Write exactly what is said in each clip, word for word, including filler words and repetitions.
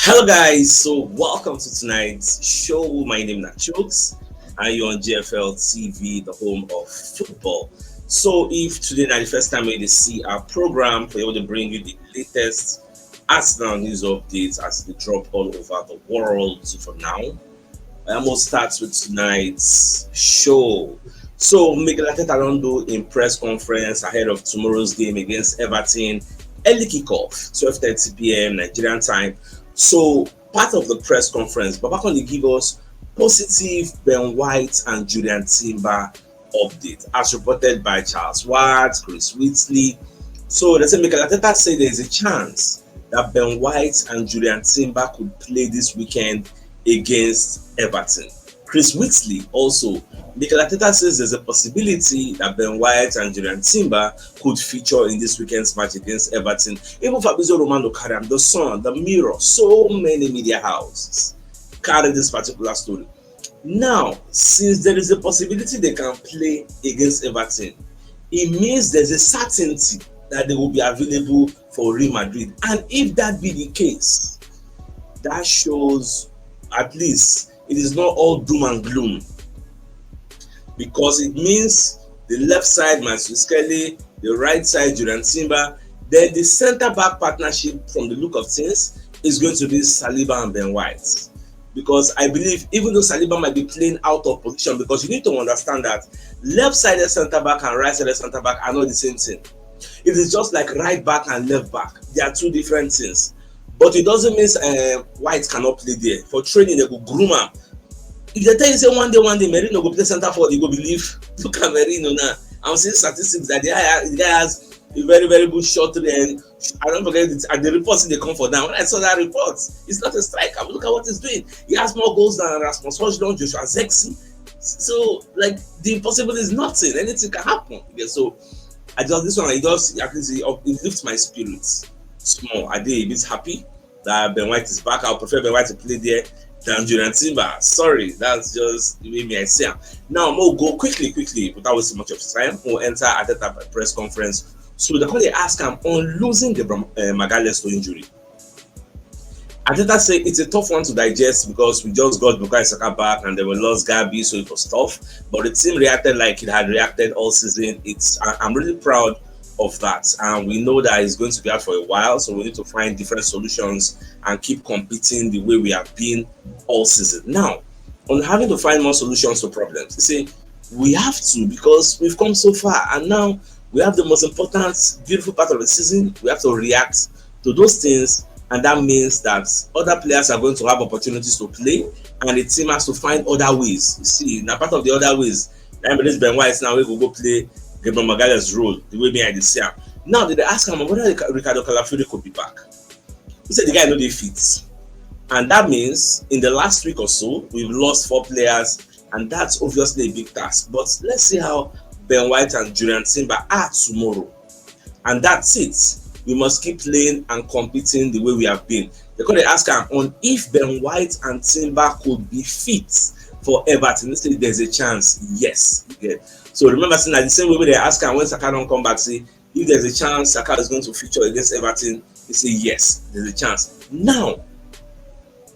Hello, guys. So, welcome to tonight's show. My name is Chooks, and you're on G F L T V, the home of football. So, if today is the first time you see our program, we will bring you the latest Arsenal news updates as they drop all over the world. So, for now, I almost start with tonight's show. So, Mikel Arteta don do in press conference ahead of tomorrow's game against Everton, early kickoff, twelve thirty p m Nigerian time. So, part of the press conference, Baba come dey give us positive Ben White and Jurrien Timber update, as reported by Charles Ward, Chris Whitley. So, they say Mikel Arteta say there is a chance that Ben White and Jurrien Timber could play this weekend against Everton. Chris Whitley also, Mikel Arteta says there's a possibility that Ben White and Jurrien Timber could feature in this weekend's match against Everton. Even Fabrizio Romano carry am, the Sun, the Mirror, so many media houses carry this particular story. Now, since there is a possibility they can play against Everton, it means there's a certainty that they will be available for Real Madrid. And if that be the case, that shows at least it is not all doom and gloom, because it means the left side, Matheus Kelly, the right side, Jurrien Timber, then the centre back partnership, from the look of things, is going to be Saliba and Ben White. Because I believe, even though Saliba might be playing out of position, because you need to understand that left-sided centre back and right-sided centre back are not the same thing. It is just like right back and left back. They are two different things. But it doesn't mean uh, White cannot play there. For training, they go groom am. If they tell you say one day, one day, Merino go play centre forward, you go believe. Look at Merino now. I'm seeing statistics that the guy, the guy has a very, very good shot, and I don't forget it. And the reports they come for now. When I saw that report, it's not a striker. Look at what he's doing. He has more goals than Rasmus Højlund, Joshua Zirkzee. So, like, the impossible is nothing. Anything can happen. Okay, so I just, this one, it just, at least it, it lifts my spirits small. I did a bit happy that Ben White is back. I would prefer Ben White to play there than Jurrien Timber. Sorry, that's just the way me I see am. Now, we'll go quickly, quickly, without wasting much of time. We'll enter Arteta press conference. So they call, they ask am on losing the uh, Magalhaes to injury. Arteta say it's a tough one to digest because we just got Bukayo Saka back and they were lost Gabby, so it was tough. But the team reacted like it had reacted all season. It's I- I'm really proud of that, and we know that he's going to be out for a while, so we need to find different solutions and keep competing the way we have been all season. Now, on having to find more solutions to problems, you see, we have to, because we've come so far, and now we have the most important, beautiful part of the season. We have to react to those things, and that means that other players are going to have opportunities to play, and the team has to find other ways. You see, now, part of the other ways, I mean, this Ben White now, we go go play Gabriel Magalhaes' role the way me I dey see am. Now they dey ask am whether Rica- Ricardo Calafiori could be back. He said the guy no dey fit, and that means in the last week or so we've lost four players, and that's obviously a big task. But let's see how Ben White and Jurrien Timber are tomorrow, and that's it. We must keep playing and competing the way we have been. They come dey ask am on if Ben White and Timber could be fit for Everton. He say there's a chance. Yes, you get. So remember, say na the same way wey they ask am when Saka don come back, say if there's a chance Saka is going to feature against Everton, he say yes, there's a chance. Now,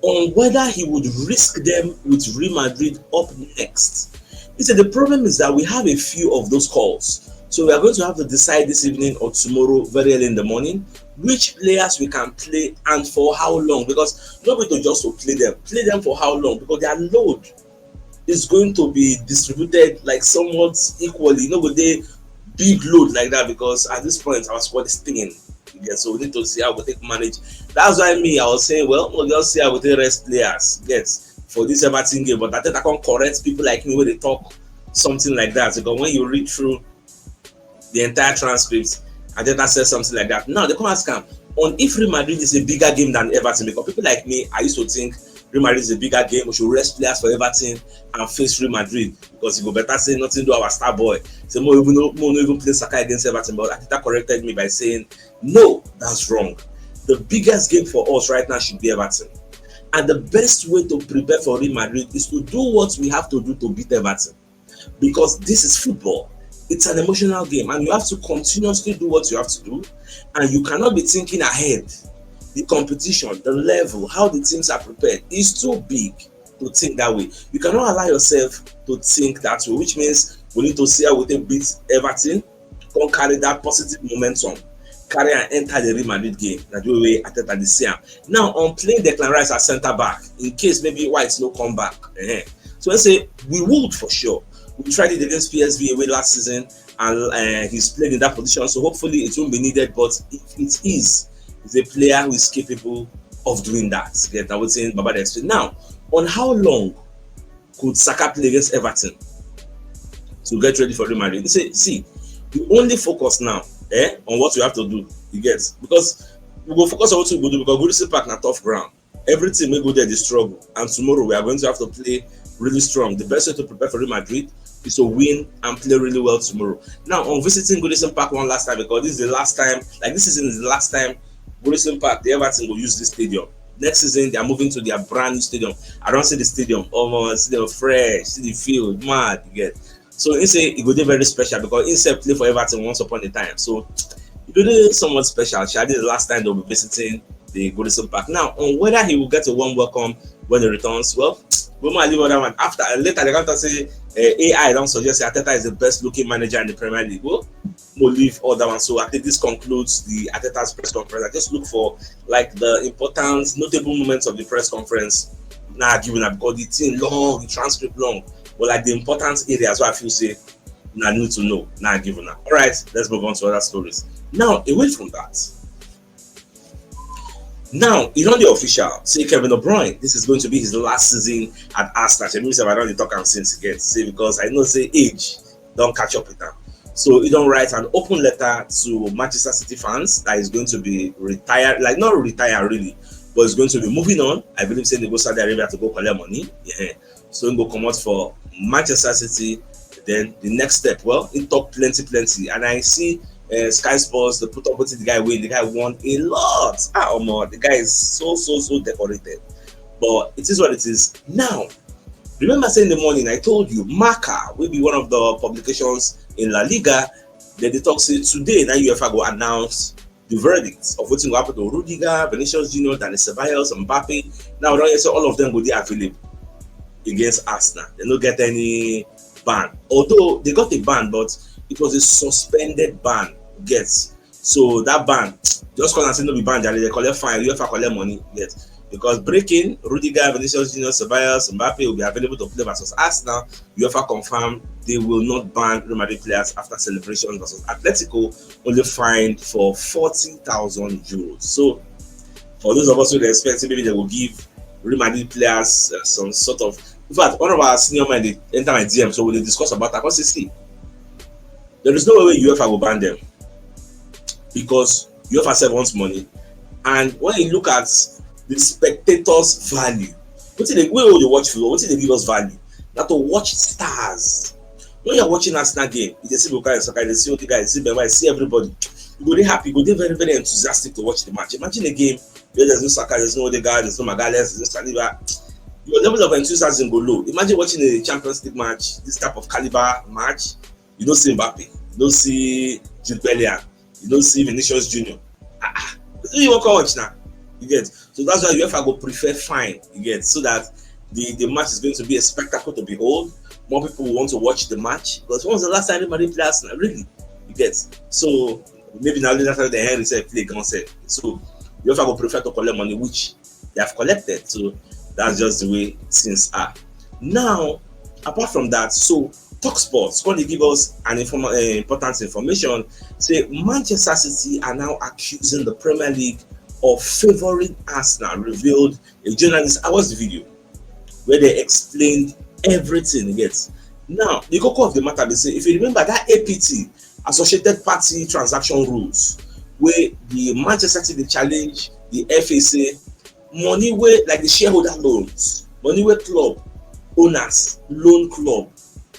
on whether he would risk them with Real Madrid up next, he said the problem is that we have a few of those calls. So we are going to have to decide this evening or tomorrow, very early in the morning, which players we can play and for how long. Because nobody to just to play them, play them for how long? Because their load is going to be distributed, like, somewhat equally. You know, but they big load like that, because at this point our squad is thin. Yeah, so we need to see how we take manage. That's why me, I was saying, well, we'll just see how we take rest players get for this Everton game. But I think I can correct people like me when they talk something like that, because when you read through the entire transcript, I think I said something like that. Now they come ask am on if Real Madrid is a bigger game than Everton, because people like me, I used to think Real Madrid is a bigger game. We should rest players for Everton and face Real Madrid, because you go better say nothing do our star boy. Say more even no, more no even play Saka against Everton, but Arteta corrected me by saying no, that's wrong. The biggest game for us right now should be Everton, and the best way to prepare for Real Madrid is to do what we have to do to beat Everton, because this is football. It's an emotional game, and you have to continuously do what you have to do, and you cannot be thinking ahead. the competition, the level, how the teams are prepared is too big to think that way. You cannot allow yourself to think that way, which means we need to see how we take beat Everton, come carry that positive momentum, carry and enter the Real Madrid game. That's the way Arteta dey see am. Now, on playing Declan Rice as centre back, in case maybe White no come back. Eh. So I say we would for sure. We tried it against P S V away last season, and uh, he's played in that position. So hopefully it won't be needed. But if it is, he's a player who is capable of doing that. Get what I'm saying? Baba dey explain. Now, on how long could Saka play against Everton to get ready for Real Madrid? He say, see, we only focus now, eh, on what we have to do. You get, because we go focus on what we go do, because Goodison Park na tough ground. Everything may go there, they struggle, and tomorrow we are going to have to play really strong. The best way to prepare for Real Madrid is to win and play really well tomorrow. Now, on visiting Goodison Park one last time, because this is the last time, like, this season is the last time Goodison Park, the Everton will use this stadium. Next season, they are moving to their brand new stadium. I don't see the stadium. Oh, see the fresh, see the field, mad, you get. So he say it go dey very special because he said play for Everton once upon a time. So it will be somewhat special. Shall be the last time they'll be visiting the Goodison Park. Now, on whether he will get a warm welcome when he returns, well, we might leave all that one. After, later, they come to say uh, A I don't suggest Arteta is the best looking manager in the Premier League. Well, we'll leave all that one. So I think this concludes the Arteta's press conference. I just look for like the important, notable moments of the press conference. Now, given I've got the thing long, the transcript long, but like the important areas where I feel say now need to know. Now, given now. All right, let's move on to other stories. Now, away from that, now, e don dey official say Kevin De Bruyne, this is going to be his last season at Arsenal. Shey me sef, I don dey talk am since again. Say because I know say age don catch up with am. So he don write an open letter to Manchester City fans that is going to be retired, like, not retire really, but he's going to be moving on. I believe say they go Saudi Arabia to go collect money. Yeah. So he go comot for Manchester City. Then the next step, well, he talk plenty, plenty, and I see uh, Sky Sports, they put up wetin the guy win. The guy won a lot. Ah, omo, the guy is so, so, so decorated. But it is what it is. Now, remember say in the morning I told you, Marca will be one of the publications in La Liga that they talk say today now UEFA go announce the verdict of wetin go happen to Rudiger, Vinicius Junior, Dani Ceballos, Mbappe. Now we don hear say all of them go dey available against Arsenal. They no get any ban. Although they got a ban, but it was a suspended ban. Get, so that ban, just cause am say no be ban, jare, they collect fine, UEFA collect money. Get, because breaking, Rudiger, Vinicius Junior, Ceballos, Mbappe will be available to play versus Arsenal. UEFA confirm they will not ban Real Madrid players after celebrations versus Atletico, only fined for forty thousand euros. So for those of us who dey expect say maybe they will give Real Madrid players uh, some sort of, in fact, one of our senior men dey enter my D M, so we dey discuss about that. Because you see, there is no way UEFA go ban them because UEFA sef wants money. And when you look at the spectators' value, wetin dey, wey we dey watch football, wetin dey give us value na to watch stars. When you're watching Arsenal game, you dey see Bukayo Saka, you dey see Odegaard, you dey see Ben White, you see everybody. You go dey happy, you go dey very, very enthusiastic to watch the match. Imagine a game where there's no Saka, there's no Odegaard, there's no Magalhaes, there's no Saliba. Your level of enthusiasm go low. Imagine watching a Champions League match, this type of caliber match. You no see Mbappe, you no see Jude Bellingham, you no see Vinicius Junior. Ah, ah. Who you wan come watch now? You get, so that's why UEFA go prefer fine. You get, so that the the match is going to be a spectacle to behold. More people want to watch the match because when was the last time anybody play Arsenal? Really, you get. So maybe now later the Henry said play gan sef. So UEFA go prefer to collect money, which they have collected. So that's just the way things are. Now, apart from that, so Talk Sports going to give us an inform- uh, important information. Say Manchester City are now accusing the Premier League of favoring Arsenal, revealed a journalist. I watched the video where they explained everything. Get, now the koko of the matter, they say, if you remember that A P T, Associated Party Transaction Rules, where the Manchester City challenge the F A, say money where, like, the shareholder loans, money where club owners loan club,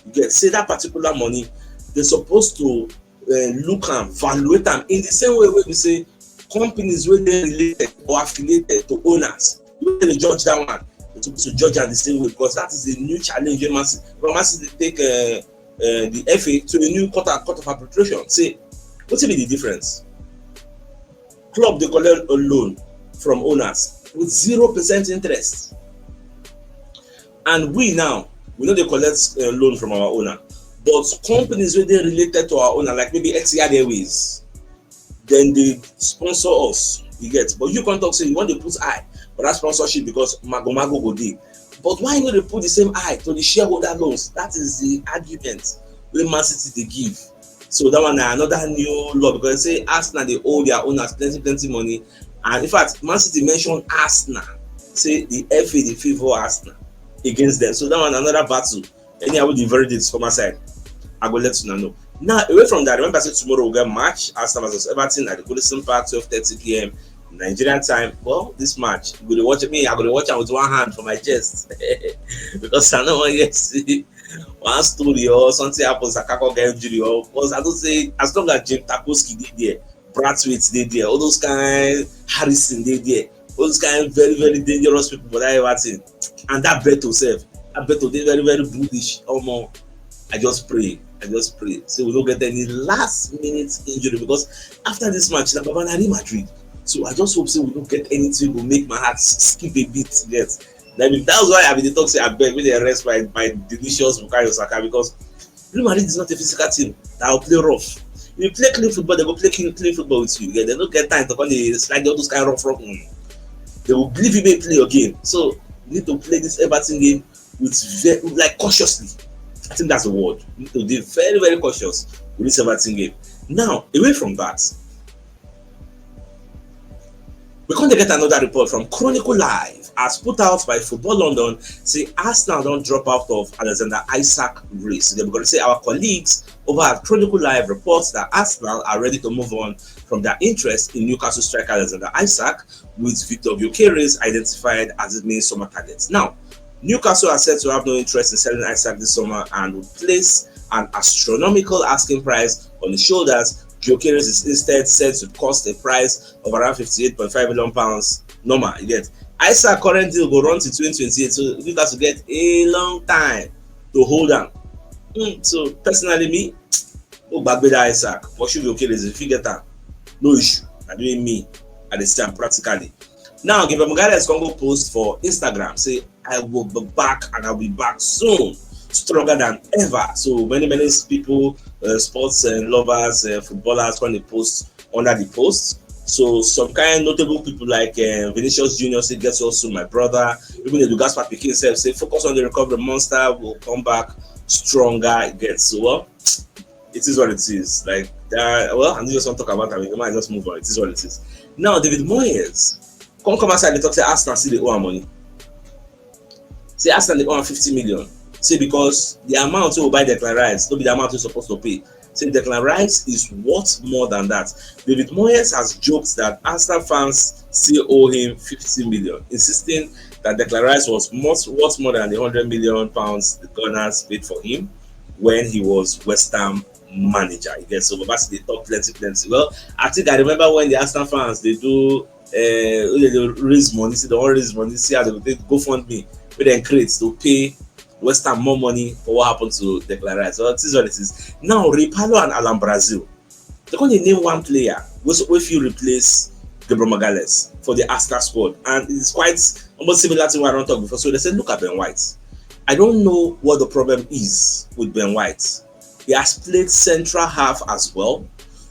you get, say that particular money, they're supposed to uh, look and evaluate them in the same way where we say companies where they related or affiliated to owners. You dey judge that one. You're supposed to judge am the same way because that is a new challenge. You must, you must take uh, uh, the F A to a new court, court of arbitration. Say, what will be the difference? Club dey collect a loan, from owners with zero percent interest. And we now, we no dey collect uh, loan from our owner, but companies wey dey related to our owner, like maybe Etihad Airways, then they sponsor us. You get, but you can't talk say you want to put eye for that sponsorship because magomago go dey. But why you no dey put the same eye to the shareholder loans? That is the argument wey Man City dey give. So that one na another new law, because say Arsenal dey owe their owners plenty plenty money, and in fact, Man City mention Arsenal, say the F A dey favour Arsenal against them. So that one na another battle. Anyhow, with the verdict come outside, I go let una know. Now, away from that, remember say tomorrow we get match, Arsenal versus Everton at the Goodison Park, twelve thirty p m Nigerian time. Well, this match, you go dey watch me, I go dey watch am with one hand for my chest because I no wan hear say one story or something happen, Saka come get injury, or because I know say as long as James Tarkowski dey there, Braithwaite dey there, all those kind, Harrison dey there, all those kind very very dangerous people for that Everton, and that Beto sef, that Beto dey very very bullish. Omo, I just pray, I just pray say we no get any last minute injury, because after this match na baba na Real Madrid, so I just hope say we no get anything go make my heart s- skip a beat. Yes, then that's why I bin dey talk say abeg make dem rest my my delicious Bukayo Saka, because Real Madrid is not a physical team that will play rough. If you play clean football, they go play clean, clean football with you. Yeah, they don't get time to come dey slide all those kind of rough, rough. Mm. They will leave you make play your game. So you need to play this Everton game with very, like, cautiously. I think that's the word. You need to be very very cautious with this Everton game. Now, away from that, we come dey get another report from Chronicle Live, as put out by Football London, say Arsenal don drop out of Alexander Isak race. Dem go say our colleagues over at Chronicle Live reports that Arsenal are ready to move on from their interest in Newcastle striker Alexander Isak, with Victor Gyökeres identified as his main summer target. Now, Newcastle are said to have no interest in selling Isak this summer and would place an astronomical asking price on his shoulders. Gyökeres is instead said to cost a price of around fifty-eight point five million pounds. Normal, you get. Isak current deal go run till twenty twenty-eight, so Newcastle get a long time to hold am. Hmm, so personally, me, no gbagbe that Isak, pursue Gyökeres if you get am, no issue. I doing me, I dey see am practically. Now, Gabriel Magalhaes come go post for Instagram say, "I will be back and I'll be back soon, stronger than ever." So many many people, uh, sports and lovers, uh, footballers, when they post under the post. So some kind notable people like uh, Vinicius Junior say, "Get well soon, my brother." Even the Gasper Pikin himself say, "Focus on the recovery, monster will come back stronger." Get so, well, it is what it is. Like that. Well, I just want to talk about it. I mean, I might just move on. It is what it is. Now, David Moyes come come outside dey talk say Arsenal still dey owe am money. Say Arsenal dey owe am fifty million. Say because the amount wey we buy Declan Rice no be the amount we supposed to pay. Say Declan Rice is worth more than that. David Moyes has joked that Arsenal fans still owe him fifty million, insisting that Declan Rice was much worth more than the hundred million pounds the Gunners paid for him when he was West Ham manager. You get, so Baba still dey talk plenty plenty. Well, I think I remember when the Arsenal fans dey do, uh, they dey raise money, see they wan raise money, see how they go take GoFundMe, wey dem create to pay West Ham more money for what happened to Declan Rice. So it is what it is. Now, Ray Paolo and Alan Brazil, they come dey name one player wey wey fit replace Gabriel Magalhaes for the Arsenal squad, and it's quite almost similar to what I don talk before. So they say, look at Ben White. I don't know what the problem is with Ben White. He has played central half as well,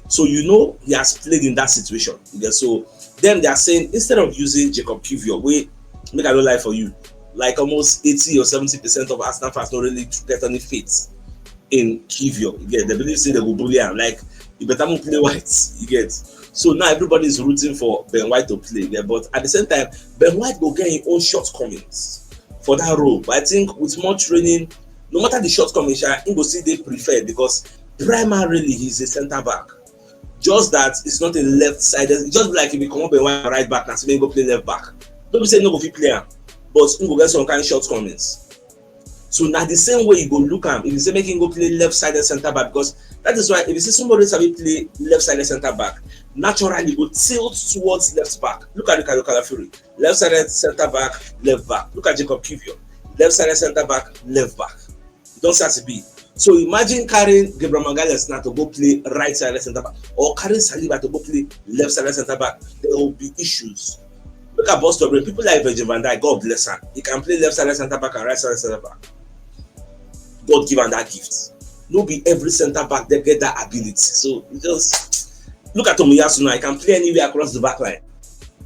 so you know he has played in that situation. Yeah, so then they are saying instead of using Jacob Kivior, wey, make I no lie for you, like almost eighty or seventy percent of Arsenal fans don't really get any faith in Kivior. Yeah, they believe say they go bully am. Like, you better move play White. You get. So now everybody is rooting for Ben White to play. Yeah, but at the same time, Ben White go get his own shortcomings for that role. But I think with more training, no matter the shortcomings, sha, he go still dey preferred because primarily he's a centre back. Just that it's not a left-sided. It's just like if you come up and right back and say go play left back. Don't be say no go fit play am, but he go get some kind of shortcomings. So now the same way you go look am, if you say make him go play left-sided centre back, because that is why if you see somebody sabi play left-sided centre back, naturally go tilt towards left back. Look at Ricardo Calafiori, left-sided centre back, left back. Look at Jacob Kivior, left-sided centre back, left back. You don't see as it be. So imagine carrying Gabriel Magalhaes now to go play right-sided centre back, or carrying Saliba to go play left-sided centre back. There will be issues. Look at Buster Brain. People like Virgil van Dijk, God bless him. He can play left side center back and right side center back. God give him that gift. No be every center back dey get that ability. So just look at Tomiyasu now. He can play anywhere across the back line.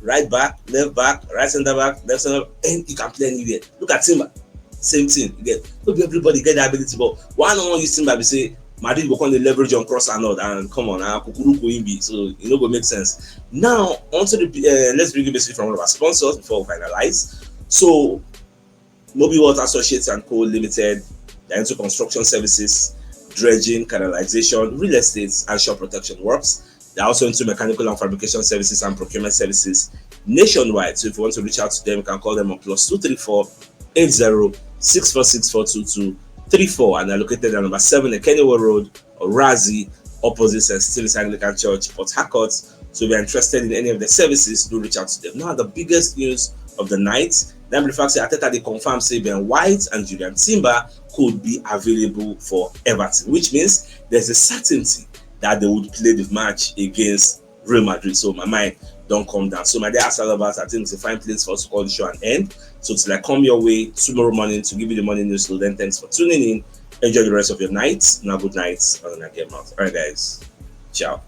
Right back, left back, right center back, left center back, and he can play anywhere. Look at Timber. Same thing. You get, no be everybody get that ability, but why no wan use Timber be say Madrid go come dey leverage on cross and all, and come on, ah, kukuruku him be, so e no go make sense. Now, onto the, uh, let's bring it basically from one of our sponsors before we finalize. So, Mobi World Associates and Co Limited, they're into construction services, dredging, canalization, real estate, and shore protection works. They're also into mechanical and fabrication services and procurement services nationwide. So if you want to reach out to them, you can call them on plus two three four eight zero six four six four two two three four, and they're located at number seven Ekenewo Road, Orazi, opposite Saint Stephen's Anglican Church, Port Harcourt. So if you're interested in any of the services, do reach out to them. Now, the biggest news of the night, then the fact say Arteta dey confirm say Ben White and Jurrien Timber could be available for Everton, which means there's a certainty that they would play the match against Real Madrid. So my mind don come down. So my dear Arsenal lovers, I think it's a fine place for us to call the show an end. So till I come your way tomorrow morning to give you the morning news. So then, thanks for tuning in. Enjoy the rest of your night. Now, good night and I get out. All right, guys. Ciao.